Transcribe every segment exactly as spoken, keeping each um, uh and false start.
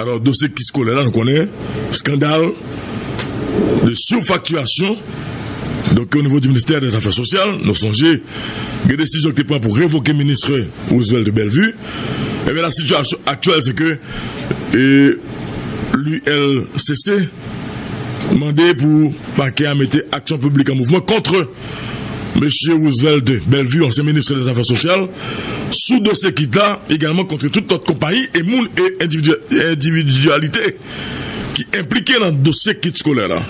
Alò, dosye kit eskolè la, nou konnen, skandal de surfacturation. Donk, o nivo di ministè dè Zafè Sosyal, nou sonje, gen desizyon ki te pran pou revoke minis Roosevelt Bellevue. Ebyen, la sitiyasyon aktyèl, se ke, e, l'U L C C mande pou pakè a mete aksyon piblik an mouvman kont mesye Roosevelt Bellevue, ansyen minis dè Zafè Sosyal, sou dosye kit la, egalman kont tout lòt konpayi e moun e endividi-, endividyalite ki enplike nan dosye kit eskolè la.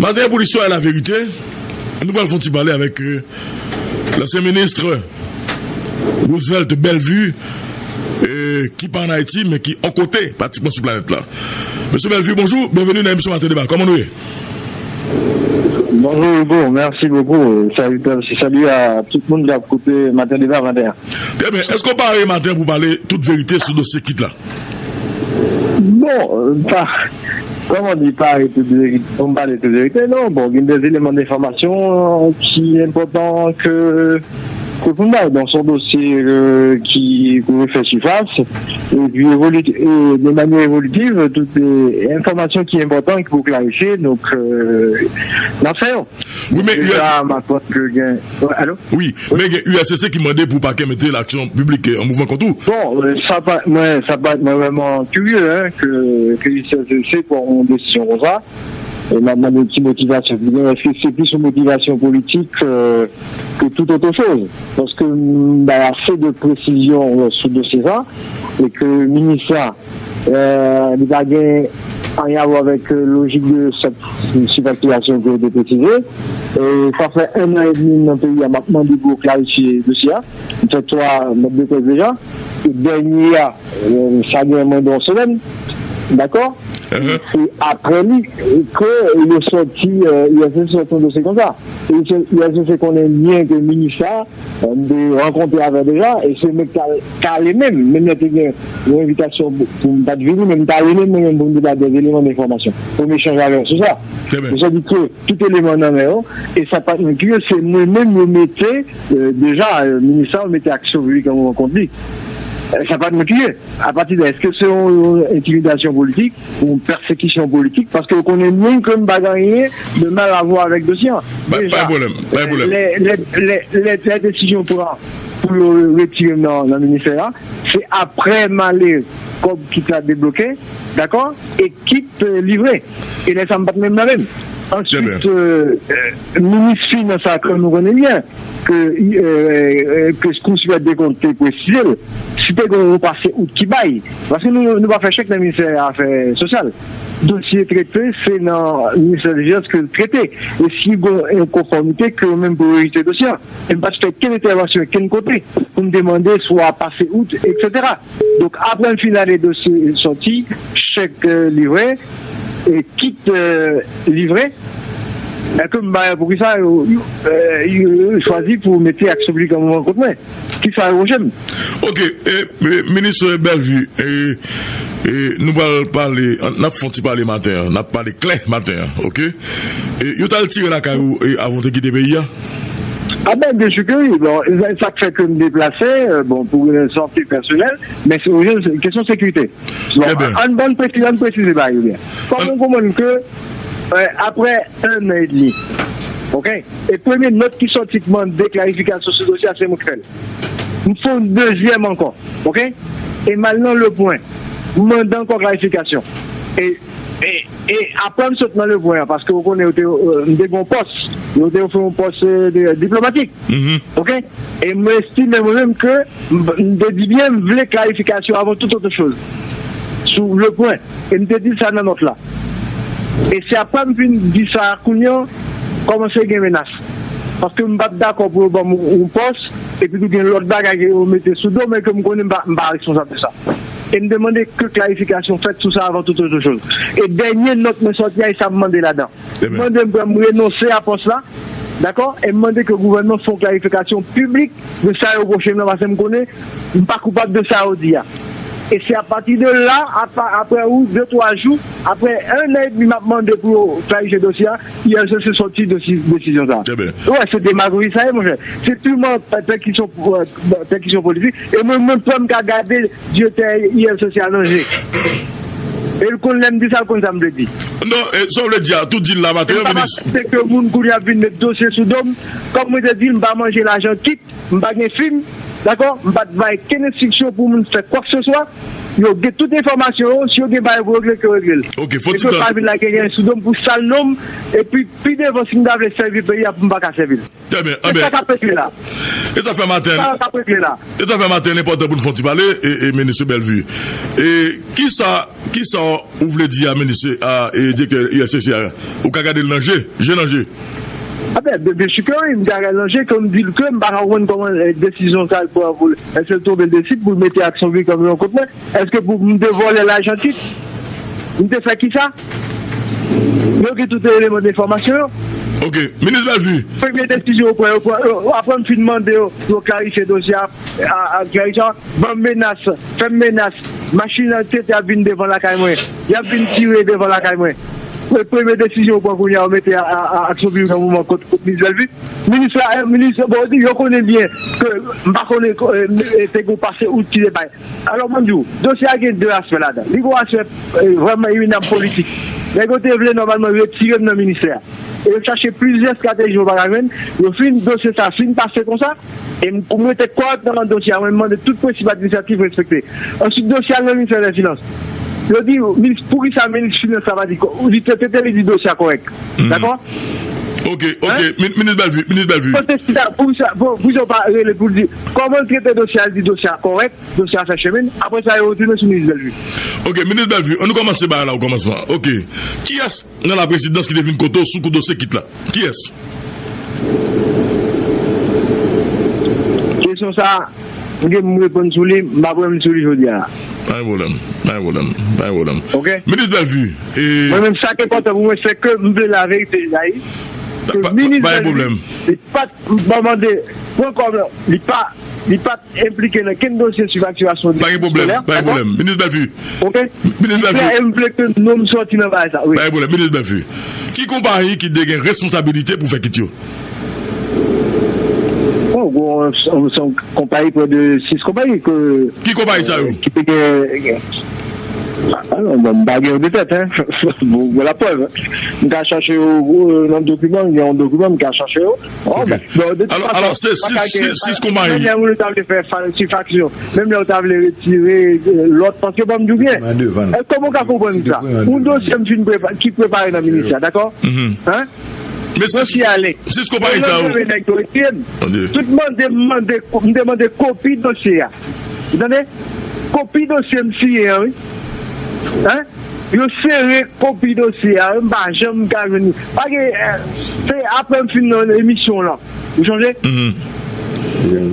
Maten, pou listwa e laverite, nou pral fè yon ti pale avèk, e, lansyen minis Roosevelt Bellevue, e, ki pa ann Ayiti, men ki yon kote, pratikman sou planèt la. Mesye Bellevue, bonjou, byenveni nan emisyon Maten Deba. Kòman nou ye? Bonjour Hugo, merci beaucoup. Salut, salut à tout le monde qui a écouté Matin Débat matin. Très bien. Est-ce qu'on parle matin pour parler toute vérité sur le dossier kit la? Bon, euh, pas, comment dire, pas toute vérité, on parle toute vérité, non. Bon, il y a des éléments d'information euh, qui est important que ke pou n bay. Donk, se yon dosye euh, ki pou refè sifas, epi evoli, e, de manyè evolitiv, tout e, enfòmasyon ki enpòtan ki pou klarifye, donk, euh, n ap fè yo. Wi, men Deja, m ap konn ke gen. Wi, alo? Wi, men gen U L C C ki mande pou pakè mete aksyon piblik an mouvman kont ou. Bon, euh, sa pa, mwen, sa pa, mwen vrèman kirye, hein, ke, ke U L C C pran yon desizyon konsa. E m ap mande ki motivasyon ki gen, èske se plis yon motivasyon politik euh, ke tout otre choz? Paske m bay ase de presizyon sou dosye sa, e ke minis la, euh, li pa gen anyen a wè avèk euh, lojik de sèt sifaktirasyon ke w te presize. E sa fè en an edmi m nan peyi a, m ap mande pou yo klarifye dosye a. M fè twa nòt de près deja. E dènye a, euh, sa gen mwen de yon semèn. Dakò? Se apre li ke yo sòti, U L C C sòti yon dosye konsa. E U L C C konnen byen ke minis la, m te rankontre avè l deja, e se mwen ki t al kale menm, menm lè te gen yon envitasyon pou m pa t vini, men m t ale menm mwen menm pou m te ba de eleman enfòmasyon, pou m echanje avè l sou sa. Sa di ke tout eleman nan men yo, e sa pa t mwen ki yo, se mwen menm yo mete, deja, minis la, yo mete aksyon piblik an mwen kont li. Sa pa t mwen ki yo. Apati de, èske se yon entimidasyon politik ou yon pèsekisyon politik? Paske yo konnen byen ke m pa gen anyen de mal a vwa avèk dosye an. Deja, lè, lè, lè, lè desizyon pran pou yo retire m nan, nan ministè a, se apre m ale kòb kit la debloke, dakò? E kit livre. E lè sa m pa t menm nan men m. Answit, minis finans la, ke nou konnen byen, ke, ke Kou Siprèm de Kont te presize l, si te gen yon pase out ki bay, paske nou, nou pa fè chèk nan ministè afè sosyal. Dosye trete, se nan ministè de finans ke l trete. E si gen yon konfòmite, ke yo menm pou yo rejte dosye an. E m pa t fè kenn entèvansyon kenn kote pou m te mande swa pase out, etsetera. Donk, apre m fin ale dosye sòti, chèk livre, e kit livre, èske m bay poukisa yo, yo, yo chwazi pou mete aksyon piblik an mouvman kont mwen? Kisa yo reproche m? Ok, e, e, minis Bellevue, e, e, nou pral pale, n ap fè yon ti pale maten an, n ap pale klè maten an, ok? E, yo t al tire lakay ou e, avan w te kite peyi a? Ah ben, bien sûr que oui. Bon, sa k fè ke m deplase, euh, bon, pou rezon ki pèsonèl, men se yon kesyon sekirite. Bon, ann, ann presize, ann presize bagay yo byen. Kòm ou konprann ke, euh, apre en an edmi, ok, e premye nòt ki sòti k mande klarifikasyon sou dosye a, se mwen k fè l. M fè yon dezyèm ankò, ok, e m al nan Le Point, m mande ankò klarifikasyon. E E, e apre m sot nan Le Point an, paske ou konnen yo te, euh, m te gen yon pòs, yo te ofri yon pòs euh, de, diplomatik. Ok? E mwen estime mwen menm ke m, m te di byen, m vle klarifikasyon avan tout otre choz sou Le Point. E m te di sa nan nòt la. E se apre m fin di sa kounye a, kòmanse gen menas. Paske m pa t dakò pou yo ban m yon pòs, epi tou gen lòt bagay ke yo mete sou do m, men ke m konnen m pa, m pa responsab de sa. E m te mande ke klarifikasyon fèt sou sa avan tout otre choz. E dènye nòt mwen sòti a, e sa m mande ladan. M mande m pou m renonse a pòs la, dakò? E m mande ke gouvènman fè yon klarifikasyon piblik de sa yo reproche m nan, paske m konnen m pa koupab de sa yo di a. E se apati de la, apa, apre ou, de, twa jou, apre en an edmi m ap mande pou yo klarifye dosye a, I L C C sòti desi-, desizyon sa a. Ou wè, se demagoji sa ye, monchè. Se piman pèkisyon, pèkisyon politik. E mwen menm, pou m ka gade direktè I L C C a nan je. E l konn lè m di sa, l konn sa m vle di. Non, e, sa w vle di a, tou di l la maten an, minis. M pa aksepte ke moun kounye a vin met dosye sou do m. Kòm mwen te di l, m pa manje lajan kit, m pa gen fim, dakò? M pa t bay kenn enstriksyon pou moun fè kwakseswa. Yo gen tout enfòmasyon yo, si yo gen bagay pou regle, ke yo regle l. Ok, fò ti tan. E ke yo pa vin la gen sou do m pou sal non m, epi pi devan, si m ta vle sèvi peyi a, pou m pa ka sèvi l. Trè byen. Se sa k ap regle la. E sa fè maten. Sa k ap regle la. E sa fè maten, l enpòtan pou n fè yon ti pale, e, e minis Bellevue. E kisa, kisa ou vle di a minis, a, e direktè U S C C a? Ou ka gade l nan je, je nan je. A ben, byen, byen si ke wi, m ka gade l nan je, ke m di l ke m pa ka konprann kòman, e, desizyon sa l pran pou l, èske l twonpe l desid pou l mete aksyon vin kòm yon kont mwen? Èske pou m te vòlè lajan kit? M te fè kisa? Yo gen tout eleman de enfòmasyon yo. Ok, minis Bellevue. Premye desizyon yo pran, yo pran, yo, apre m fin mande yo, yo klarifye dosye a, a, a, klarifye a, ban m menas, fè m menas, machin an tete ap vin devan lakay mwen, y ap vin tire devan lakay mwen. Pre-, premye desizyon yo pran kounye a, yo mete a, a, a, aksyon vin nan moman kont, kont minis Bellevue. Minis la, eh, minis, bon, yo konnen byen ke m pa konnen, eh, te gen pase out ki te bay. Alò, mwen di w, dosye a gen de aspè ladan. Li gen yon aspè, eh, vrèman iminamman politik. Nèg yo te vle nòmalman retire m nan ministè a. E yo chache plizyè estrateji yo pa ka jwenn. Yo fin, dosye sa fin pase konsa. E m, pou m rete kòrèk nan dosye a, mwen mande tout prensip administratif respekte. Answit, dosye a al nan ministè dè finans. Yo di, minis, poukisa minis finans la pa di, li te, te, te, li di dosye a kòrèk. Dakò? Ok, ok. Hein? Min-, minis Bellevue, minis Bellevue. Kote si ta, poukisa, pou, poukisa w pa rele pou l di, kòman l trete dosye a, l di dosye a kòrèk, dosye a fè chemen, apre sa, yo retounen sou minis Bellevue. Ok, minis Bellevue, ann nou kòmanse bagay la o kòmansman. Ok. Kiyès nan laprezidans ki te vin kote w sou kou dosye kit la? Kiyès? Kesyon sa, m gen pou m reponn sou li, m ap reponn sou li jodi a. Pa gen pwoblèm, pa gen pwoblèm, pa gen pwoblèm. Ok? Minis Bellevue, e mwen menm, sa ki enpòtan pou mwen, se ke m vle laverite, Jayi. Ke pa, pa, minis pa gen Bellevue, pwoblèm. Li pa t, m pa mande, pran kòb, li pa, li pa t enplike nan kenn dosye sou faktirasyon. Pa gen pwoblèm, pa gen pwoblèm. Minis Bellevue. Ok? Minis Bellevue. Li klè, e m vle ke non m sòti nan bagay sa, wi. Pa gen pwoblèm, minis Bellevue. Ki konpayi ki te gen responsabilite pou fè kit yo? Bon, bon, se yon konpayi, prè de sis konpayi ke. Ki konpayi sa yo? Ki te gen, ah, non, bon, m pa gen yo de tèt, hein. Bon, bon, laprèv. M ka chache yo, euh, nan dokiman, gen yon dokiman, m ka chache yo. Oh, ok. Bon, de tout fason, alò, se sis, sis, sis konpayi. Menm lè moun yo ta vle fè falsifikasyon, menm lè yo ta vle retire, euh, lòt, paske ban m di w byen. E kòman w ka konprann sa? Yon dosye m fin prepa-, ki prepare nan ministè, dakò? Hein? Men sis, sis konpayi sa yo. Tout mande, mande, m te mande kopi dosye a. Ou tande? Kopi dosye m siyen an, wi. Hein? Yo sere kopi dosye a, wi, m pa janm ka jwenn li. Pa gen, eh, se apre m fin nan emisyon lan. Ou sonje?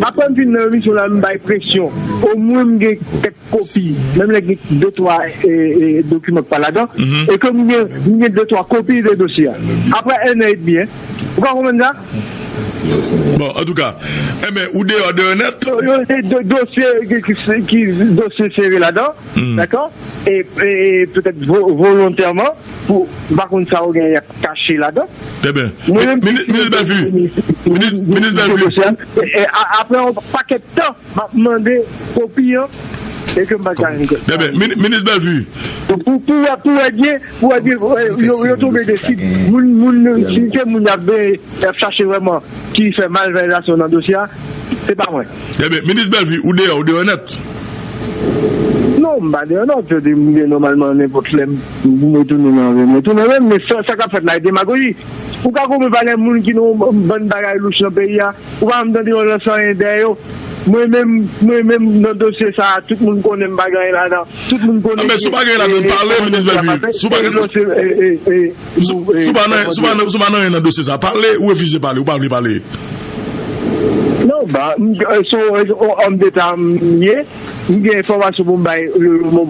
Apre m fin nan emisyon lan, m bay presyon. Omwen m gen kèk kopi, menm lè gen de twa, e, e, dokiman k pa ladan, e ke m gen, m gen de twa kopi de dosye a. Apre en an edmi, en. Ou ka konprann sa? Bon, antouka, enben, ou deyò, deyò nèt. Yo, yo, se de, dosye ki, ki, ki dosye sere ladan, dakò? E, e, e petèt vo-, volontèman, pou, m pa konn sa yo gen y ap kache ladan. Trè byen. Mwen menm, minis, minis Bellevue, minis, minis Bellevue. E, e, a-, apre yon pakèt tan, m ap mande kopi an, e ke m pa ka jwenn kòb. Trè byen. Mini-, minis Bellevue. Pou, pou, pou wè, pou wè byen, pou wè byen, wè, yo, yo tonbe desid. Moun, moun, si se moun y ap, y ap chache vrèman ki fè malvèzasyon nan dosye a, se pa mwen. Trè byen. Minis Bellevue, ou deyò, ou deyò nèt? Non, m pa deyò nèt. Yo di m gen nòmalman nenpòt lè m, m retounen nan avè m, retounen avè m, men sa, sa k ap fèt la, e demagoji. Ou ka konprann pa gen moun ki nan yon bann bagay louch nan peyi a, ou pa janm tande yo lanse anyen dèyè yo. Mwen menm, mwen menm nan dosye sa a, tout moun konnen m pa gen anyen ladan. Tout moun konnen. Ah, men si w pa gen anyen ladan, pale, minis Bellevue. Si w pa gen, si w pa nan, si w pa nan, si w pa nan anyen nan dosye sa, pale, ou refize pale, ou pa vle pale. Non, ba, m, e, se yon, e, se yon òm deta m ye. M gen enfòmasyon pou m bay, e, bon,